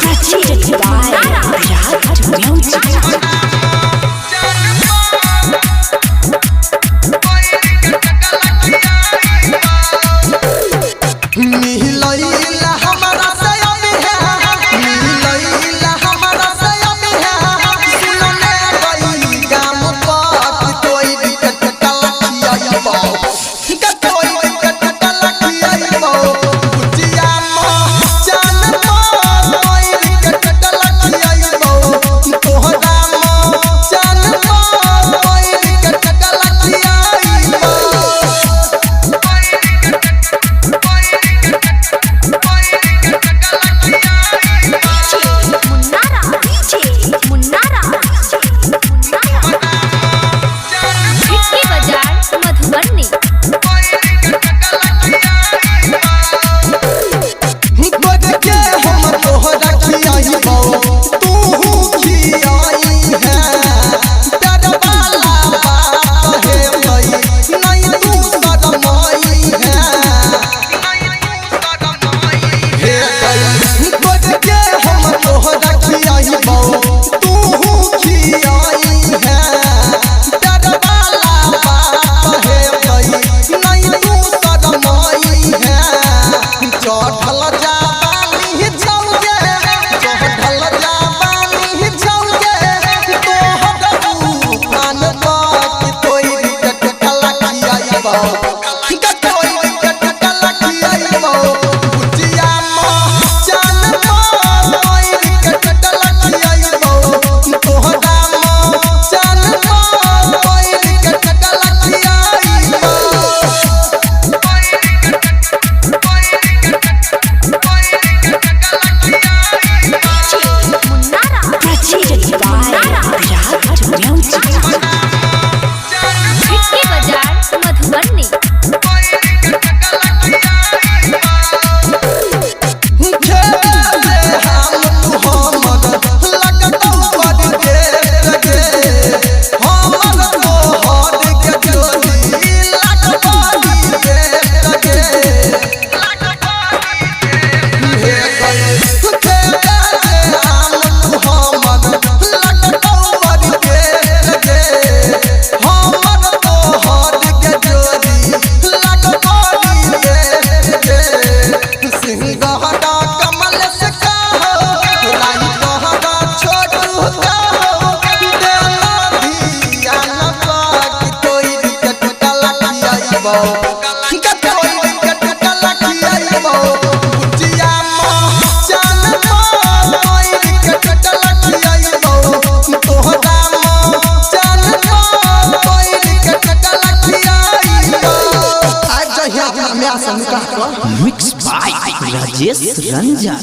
Presented by Raj Music. मिलैला हमरा से अभी है, मिलैला हमरा से अभी है, सुनने गई गाम पर तोई कटकलखियाइबो, तोई कटकलखियाइबो, भुजिया जान तोई कटकलखियाइबो, तोहरा जान तोई कटकलखियाइबो। भिट्टी बाजार मधुबनी। गोद के हम तोहरा खियाइबो, तू खियाई है, डर वाला बात है भई, नहीं तू शरमाई है। हे भई, गोद के हम तोहरा खियाइबो, तू खियाई है, डर वाला बात है भई, नहीं तू शरमाई है। चढ़ल जाबानी जाऊगे, चढ़ल जाबानी जाऊगे, तोहर तूफान बात तोई कटकलखियाइबो, तोई कटकलखियाइबो, भुजिया जान तोई कटकलखियाइबो, तोहरा जान तोई कटकलखियाइबो। Presented by Raj Music. Bhitti बाजार मधुबनी। सिंहरा कमल से कहो, राई कहरा छोटू कहो, देला धिया न पाक तोई कटकलखियाइबो, तोई कटकलखियाइबो, भुजिया जान तोई कटकलखियाइबो, तोहरा जान तोई कटकलखियाइबो। आज जहिया अपना म्या से निकाह कर। Mix by Rajesh Ranjan.